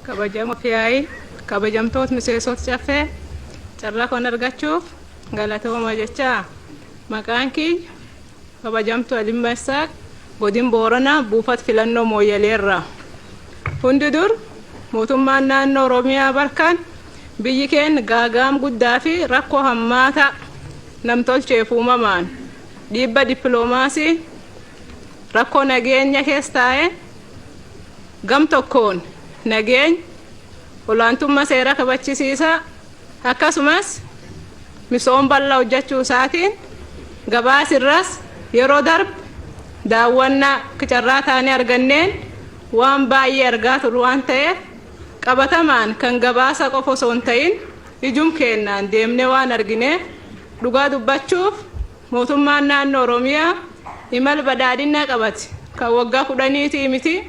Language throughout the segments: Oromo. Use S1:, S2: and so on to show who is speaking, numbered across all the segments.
S1: Kabajamoo yaa'ii, kabajamtoota miseensota Caffee, carraa kan argachuuf galatooma jechaa, maqaan kiyya kabajamtuu Alimma Isaaq, godin Booranaa, buufata filannoo Mooyyaleerraa. Hundi dur mootummaan naannoo Oromiyaa barkan biyyi keenya gaagaam guddaa fi rakkoo hammaataa namtolcheef uumamaan, dhiibba dippiloomaasii, rakkoo nageenya keessa taa'ee, gam tokkoon nageenya, olaantummaa seeraa kabachisiisaa, akkasumas misooma bal'aa hojjechuu isaatiin gabaasirras yeroo darbe daawwannaa carraa taanee arganneen waan baay'ee argaa turre waan ta'eef, qabatamaan kan gabaasa qofa osoo hin ta'in ijum keenyaan deemnee waan argineef, dhugaa dubbachuuf mootummaan naannoo Oromiyaa imala badhaadhinaa qabate kan waggaa 10tii miti,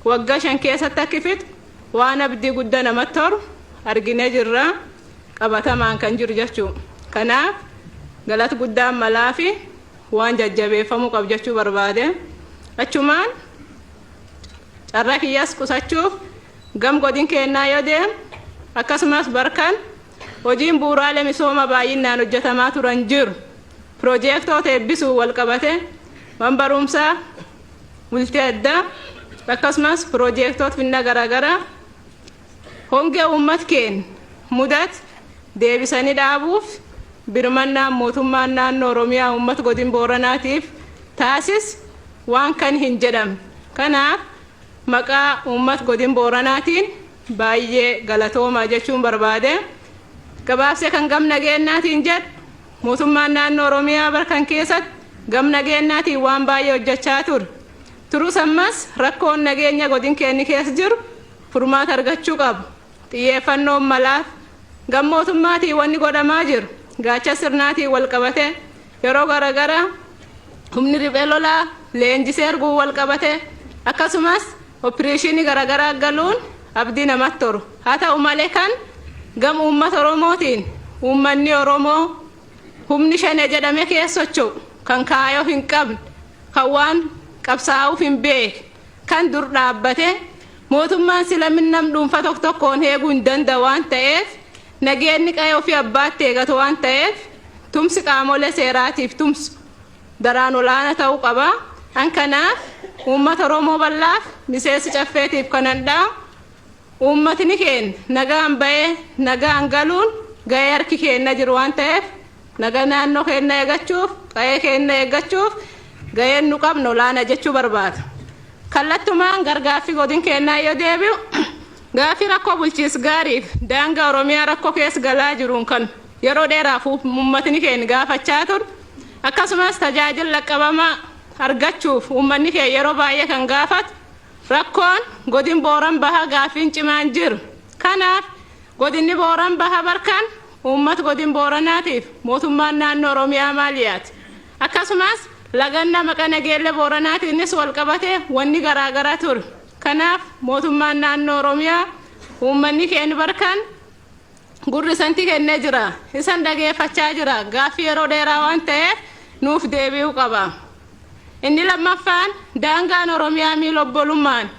S1: waggaa 5 keessatti akka fixu waan abdii guddaa namatti horu arginee jirra, qabatamaan kan jiru jechuudha. Kanaaf galata guddaan malaa fi waan jajjabeeffamuu qabu jechuu barbaade. Achumaan carraa kiyyaas qusachuuf gam godin kennaa yoo deemu, akkasumas barkan hojiin bu'uuraalee misooma baay'inaan hojjetamaa turan jiru. Piroojeektoota eebbisuu wal qabate, man barumsaa, bultii addaa, akkasumas piroojeektoota finna garaagaraa, hongee uummat keenya mudat deebisanii dhaabuuf birmannaan mootummaan naannoo Oromiyaa uummata godin Booranaatiif taasis waan kan hin jedhamne. Kanaaf maqaa uummata godin Booranaatiin baay'ee galatoomaa jechuun barbaade. Gabaabsee kan gam nageenyaatiin jedhu, mootummaan naannoo Oromiyaa barkan keessatti gam nageenyaatiin waan baay'ee hojjechaa ture. Turus ammas rakkoon nageenya godin keenya keessa jiru furmaata argachuu qabu. Xiyyeeffannoon malaaf gam mootummaatiin wanni godhamaa jiru gaacha sirnaatiin wal qabate, yeroo garaagaraa humni riphee lolaa leenjisee erguu wal qabate, akkasumas opereeshinii garaagaraa galuun abdii namatti toru. Haa ta'u malee kan gam uummata Oromootiin, uummanni Oromoo humni Shanee jedhame keessa socho'u kan kaayoo hin qabne, kan waan qabsaa'uuf hin beekne, kan dur dhaabbate mootummaan sila nam dhuunfaa tokko tokkoon eeguu hin danda'u waan ta'eef, nageenyi qa'ee ofii abbaatti eegatu waan ta'eef, tumsi qaamolee seeraatiif tumsu daraan olaanaa ta'uu qaba. An kanaaf uummata Oromoo bal'aaf, miseensi Caffeetiif kanan dhaamu, uummatni keenya nagaan ba'ee nagaan galuun ga'ee harki keenya jiru waan ta'eef, nagaa naannoo keenya eeggachuuf, qa'ee keenya eeggachuuf ga'een nu qabnu olaanaa jechuu barbaada. Kallattumaan gargaaffii godin keenyaa yoo deebi'u, gaaffii rakkoo bulchiinsa gaariif daangaa Oromiyaa rakkoo keessa galaa jiruun kan yeroo dheeraaf uummatni keenya gaafachaa ture, akkasumas tajaajila qabamaa argachuuf uummanni keenya yeroo baay'ee kan gaafatu, rakkoon godin Booran Bahaa gaaffiin cimaan jiru. Kanaaf godinni Booran Bahaa barkan uummata godin Booranaatiif mootummaan naannoo Oromiyaa maal yaati? Akkasumas lagannaa maqaa Nageellee Booranaatiinis wal qabate wanni garaagaraa ture. Kanaaf mootummaan naannoo Oromiyaa uummanni keenya barkan gurri isanti kennee jira. Isan dhageeffachaa jira. Gaaffii yeroo dheeraa waan ta'eef nuuf deebi'uu qaba. Inni lammaffaan, daangaan Oromiyaa miila obbolummaan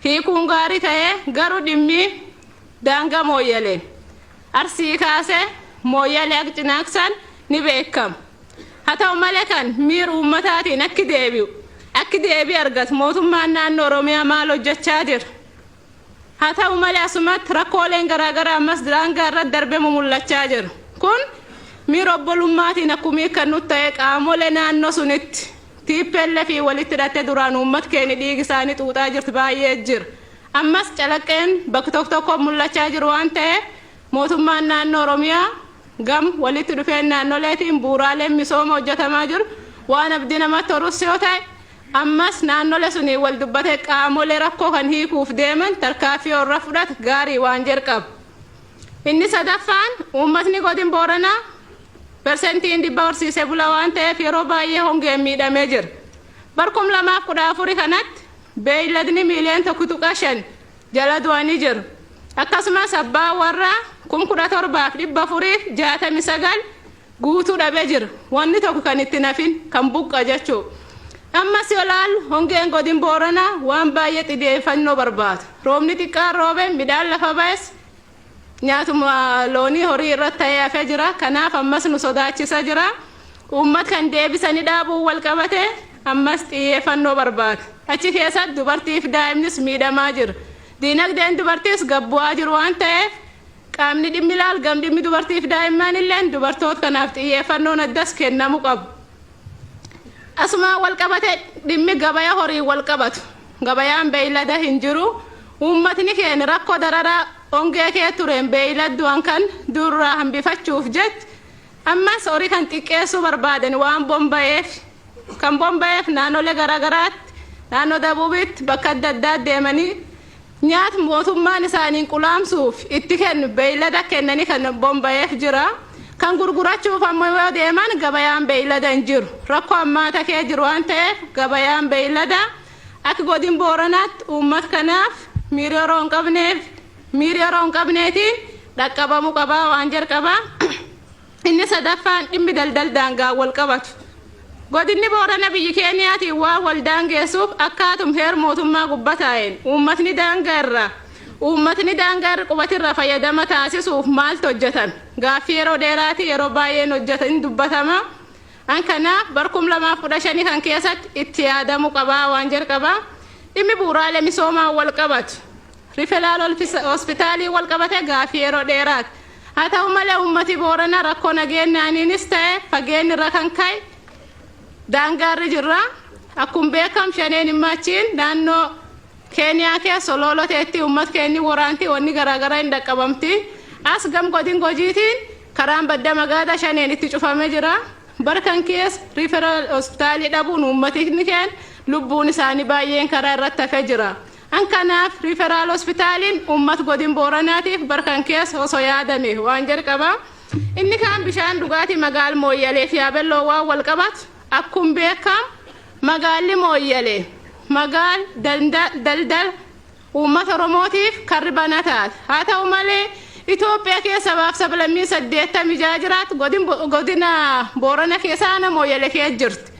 S1: hiikuun gaarii ta'ee, garuu dhimmi daangaa Mooyyalee Arsii kaasee Mooyyalee akka Cinaaqsan ni beekama. Haa ta'u malee kan miira uummataatiin akki deebi'u, akki deebii argatu mootummaan naannoo Oromiyaa maal hojjechaa jira? Haa ta'u malee asumatti rakkooleen garaagaraa ammas daangaa irratti darbee mul'achaa jiru. Kun miira obbolummaatiin akkuma hiikan nutti ta'e, qaamolee naannoo sunitti TPLF walitti hidhattee duraan uummata keenya dhiigi isaanii xuuxaa jirtu baay'ee jira. Ammas calaqqeen bakka tokko tokko mul'achaa jiru waan ta'eef, mootummaan naannoo Oromiyaa gam walitti dhufeen naannoleetiin bu'uuraaleen misooma hojjetamaa jiru waan abdii namatti horus yoo ta'e, ammas naannolee sunii wal dubbatee qaamolee rakkoo kan hiikuuf deeman tarkaaffii warra fudhatu gaarii waan jedhu qabu. Inni sadaffaan, uummatni godin Booranaa 100% horsiisee bulaa waan ta'eef yeroo baay'ee hongeen miidhamee jira. Bar 2014 kanatti beeyladni miiliyoona 1.5 jala du'anii jiru. Akkasumas abbaa warraa 17,469 guutuu dhabee jira. Wanni tokko kan itti nafin kan buqqa jechuudha. Ammas yoo laallu hongeen godin Booranaa waan baay'ee xiyyeeffannoo barbaadu. Roobni xiqqaan roobe midhaan lafa ba'es nyaatuma loonii horii irratti ta'ee hafee jira. Kanaaf ammas nu sodaachisa jira. Uummata kan deebisanii dhaabuu wal qabate ammas xiyyeeffannoo barbaada. Achi keessatti dubartiif daa'imnis miidhamaa jira. Diinagdeen dubartiis gabbu'aa jiru waan ta'eef qaamni dhimmi ilaal gam dhimmi dubartiif daa'imman illeen dubartoota kanaaf xiyyeeffannoon addas kennamuu qabu. Asuma wal qabate dhimmi gabaya horii wal qabatu. Gabayaan beeylada hin jiru. Uummatni keenya rakkoo dararaa hongee kee tureen beeyladduwan kan durraa hambifachuuf jecha ammas horii kan xiqqeessuu barbaadan waan bomba'eef kan bomba'eef naannolee garaagaraatti, naannoo dabuubitti, bakka adda addaa deemanii nyaata mootummaan isaaniin qulaamsuuf itti kennu beeylada kennanii kan bomba'eef jira. Kan gurgurachuuf ammoo yoo deeman gabayaan beeylada hin jiru. Rakkoo ammaata kee jiru waan ta'eef gabayaan beeylada akka godin Booranaatti uummata kanaaf miira yeroo hin qabneef miira yeroo hin qabneetiin dhaqqabamuu qabaa waan jalqabaa. Inni sadaffaan dhimmi daldal daangaa wal qabatu. Godinni Boorana biyyi Keeniyaatiin waan wal daangeessuuf akkaatum heer mootummaa gubbaa taa'een uummatni daangaa irra qubatirra fayyadama taasisuuf maaltu hojjetame? Gaaffii yeroo dheeraati, yeroo baay'een hojjetan dubbatama. An kanaaf bar 2015 kan keessatti itti yaadamuu qabaa waan jalqabaa. Dhimmi bu'uuraalee misoomaa wal qabatu. Referral hospitaalii wal qabate gaaffii yeroo dheeraati. Haa ta'u malee uummati Booranaa rakkoo nageenyaaniinis ta'e fageenyi irra kan ka'e daangaarri jirra. Akkuma beekamu shaneen himmachiin naannoo Keeniyaa keessa ololoteetti uummata keenya waraanti, wanni garaagaraa hin dhaqqabamti. As gam godin Gojiitiin karaan badda magaalaa shaneen itti cufamee jira. Barkan keessa referral hospitaalii dhabuun uummatni keenya lubbuun isaanii baay'een karaa irratti hafee jira. An kanaaf referral hospitaaliin uummata godin Booranaatiif barkan keessa osoo yaadame waan jalqabaa. Inni kaan bishaan dhugaatii magaal Mooyyalee fi Yaabelloo waan wal qabatu, akkuma beekamu magaalli Mooyyalee magaal daldala uummata Oromootiif karri banaa taate. Haa ta'u malee Itoophiyaa keessa sabaaf sablammii 86 jiraatu godina Boorana keessa aanaa Mooyyalee keessa jirti.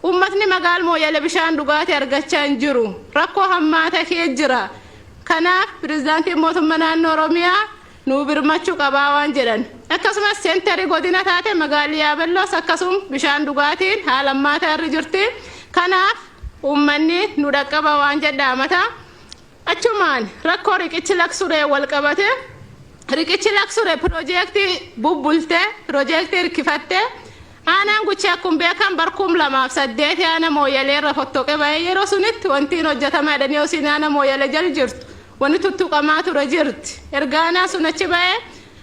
S1: Uummatni magaal Mooyyalee bishaan dhugaatii argachaa hin jiru. Rakkoo hammaata keessa jira. Kanaaf pirezidaantiin mootummaa naannoo Oromiyaa nuu birmachuu qabaa waan jedhan. Akkasumas seentarii godina taate magaalli Yaabelloos akkasuma bishaan dhugaatiin haala hammaataa irra jirti. Kanaaf uummanni nu dhaqqaba waan jedhaamata. Achumaan rakkoo riqichi Laksuree wal qabate, riqichi Laksuree piroojeektii bubbulte, piroojeektii hirkifatte. Aanaan Guchii akkuma beekan bar 2008 aana Mooyyalee irra fottoqe bahee, yeroo sunitti wanti hin hojjetama jedhanii osiin aana Mooyyalee jal jirtu wanni tuttuqamaa ture jirti. Erga aanaa sun achi bahee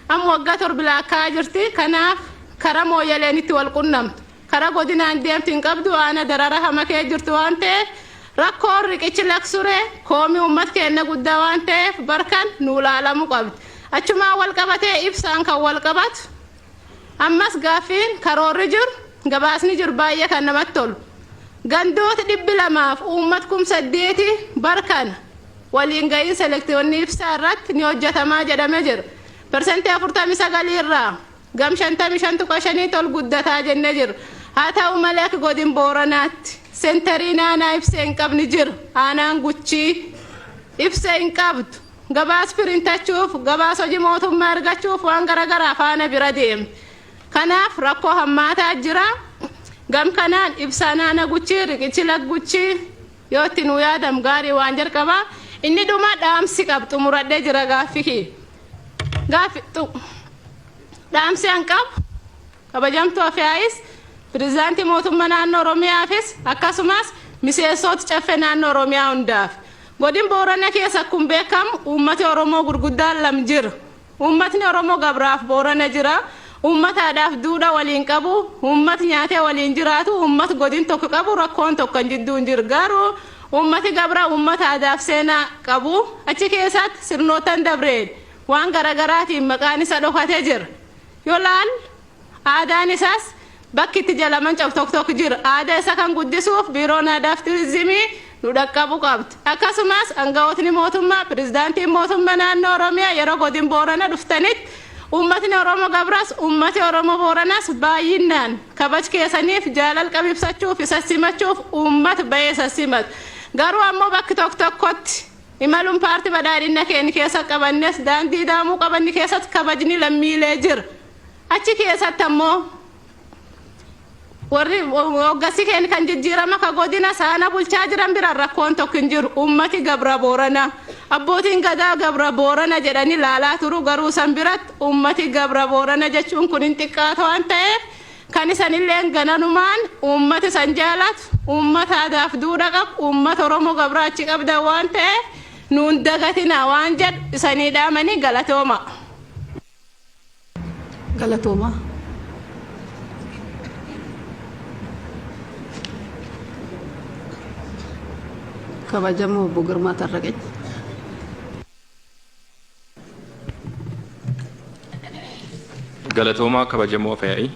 S1: amma waggaa 7 laakkaa jirti. Kanaaf kara Mooyyaleen itti wal qunnamtu, kara godinaan deemtu hin qabdu. Aana darara hama kee jirtu waan ta'eef rakkoon riqichi Laksuree koomii uummata keenya guddaa waan ta'eef barkan nuu laalamuu qabdi. Achumaan wal qabatee ibsaan kan wal qabatu ammas gaaffiin karoorri jiru, gabaasni jiru baay'ee kan namatti tolu. Gandoota 200f uummata 8,000 barkana waliin ga'iinsa elektiroonii ibsaa irratti ni hojjetamaa jedhamee jira. 49% irraa gam 55.5 ol guddataa jennee jira. Haa ta'u malee akka godin Booranaatti seentariin aanaa ibsee hin qabni jira. Aanaan Guchii ibsee hin qabdu. Gabaas pirintachuuf, gabaas hojii mootummaa argachuuf waan garaagaraa faana bira deemti. Kanaaf rakkoo hammaataa jira. Gam kanaan ibsaan aanaa Guchii, riqichi lag Guchii yoo itti nu yaadam gaarii waan jalqabaa. Inni dhuma dhaamsi qab xumuradhee jira gaaffii kiyya. Gaaffi dhaamsi an qabu kabajamtuu Afyaayis, pirezidaantii mootummaa naannoo Oromiyaafis, akkasumas miseensota caffee naannoo Oromiyaa hundaaf. Godin Boorana keessa akkuma beekamu uummati Oromoo gurguddaan lam jira. Uummatni Oromoo Gabraaf Boorana jira. Uummata aadaaf duudhaa waliin qabu, uummata nyaatee waliin jiraatu, uummata godin tokko qabu, rakkoon tokko kan jidduu hin jiru. Garuu uummati Gabraa uummata aadaaf seenaa qabu. Achi keessatti sirnootan dabreen waan garaagaraatiin maqaan isa dhokatee jira. Yoo laal aadaan isaas bakki itti jalaman cabu tokko tokko jira. Aadaa isa kan guddisuuf biiroon aadaaf turizimii nu dhaqqabu qabdi. Akkasumas aangawootni mootummaa, pirezidaantiin mootummaa naannoo Oromiyaa yeroo godin Boorana dhuftanitti Uummatni Oromoo Gabras, uummati Oromoo Booranaas baay'inaan kabaj keessaniif jaalal qabibsachuuf isa simachuuf uummata bahee isa simatu. Garuu ammoo bakki tokko tokkotti imaluun paartii badhaadhina keenya keessa qabannes daandii daamuu qabanni keessatti kabajni lammiilee jira. Achi keessatti ammoo warri hoggansi keenya kan jijjiirama ka godina saana bulchaa jiran biraan rakkoon tokko hin jiru. Uummati Gabra Boorana, abbootiin gadaa Gabra Boorana jedhanii laalaa turu. Garuu san biratti uummati Gabra Boorana jechuun kun hin xiqqaata waan ta'eef, kan isanillee gananumaan uummati san jaalatu, uummata aadaaf duudha qabu, uummata Oromoo Gabraa achi qabdan waan ta'eef, nuun dagatinaa waan jedhu isanii dhaamanii. Galatooma.
S2: Galatooma. Kabajamoo Obbo Girmaa Tarraqeny.
S3: Galatoomaa, kabajamoo Afyaa'ii,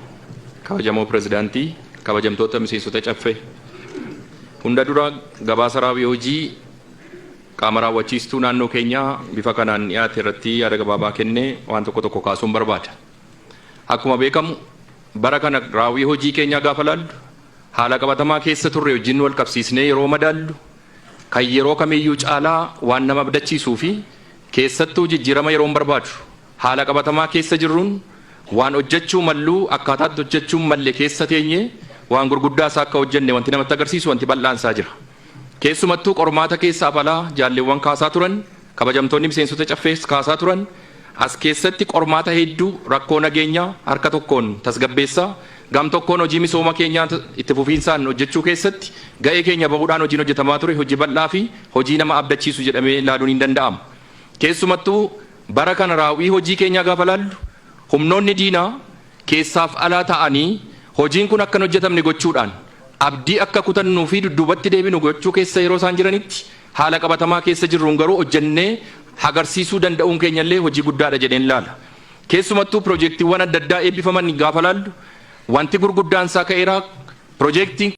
S3: kabajamoo pirezidaantii, kabajamtoota miseensota caffee. Hunda dura gabaasa raawwii hojii qaama raawwachiistuu naannoo keenyaa bifa kanaan dhiyaate irratti yaada gabaabaa kennee waan tokko tokko kaasuun barbaada. Akkuma beekamu, bara kana raawwii hojii keenyaa gaafa laallu, haala qabatamaa keessa turre wajjin wal qabsiisnee yeroo madaallu, kan yeroo kamiyyuu caalaa waan nama abdachiisuu fi keessattuu jijjiirama yeroon barbaadu haala qabatamaa keessa jirruun waan hojjechuu malluu akkaataatti hojjechuu malle keessa teenye waan gurguddaa isaa akka hojjenne wanti namatti agarsiisu wanti bal'aan isaa jira. Keessumattuu qormaata keessaaf alaa jaalleewwan kaasaa turan, kabajamtoonni miseensota caffees kaasaa turan, as keessatti qormaata hedduu, rakkoo nageenyaa harka tokkoon tasgabbeessaa, gam tokkoon hojii misooma keenyaa itti fufiinsaan hojjechuu keessatti ga'ee keenya bahuudhaan hojiin hojjetamaa ture hojii bal'aa fi hojii nama abdachiisu jedhamee ilaaluun hin danda'amu. Keessumattuu bara kana raawwii hojii keenyaa gaafa laallu, humnoonni diinaa keessaaf alaa ta'anii hojiin kun akka hin hojjetamne gochuudhaan abdii akka kutannuu fi dudduubatti deebinu gochuu keessa yeroo isaan jiranitti, haala qabatamaa keessa jirruun garuu hojjennee agarsiisuu danda'uun keenyallee hojii guddaadha jedheen ilaala. Keessumattuu piroojeektiiwwan adda addaa eebbifaman gaafa laallu, wanti gurguddaan isaa ka'eera. Piroojeektiin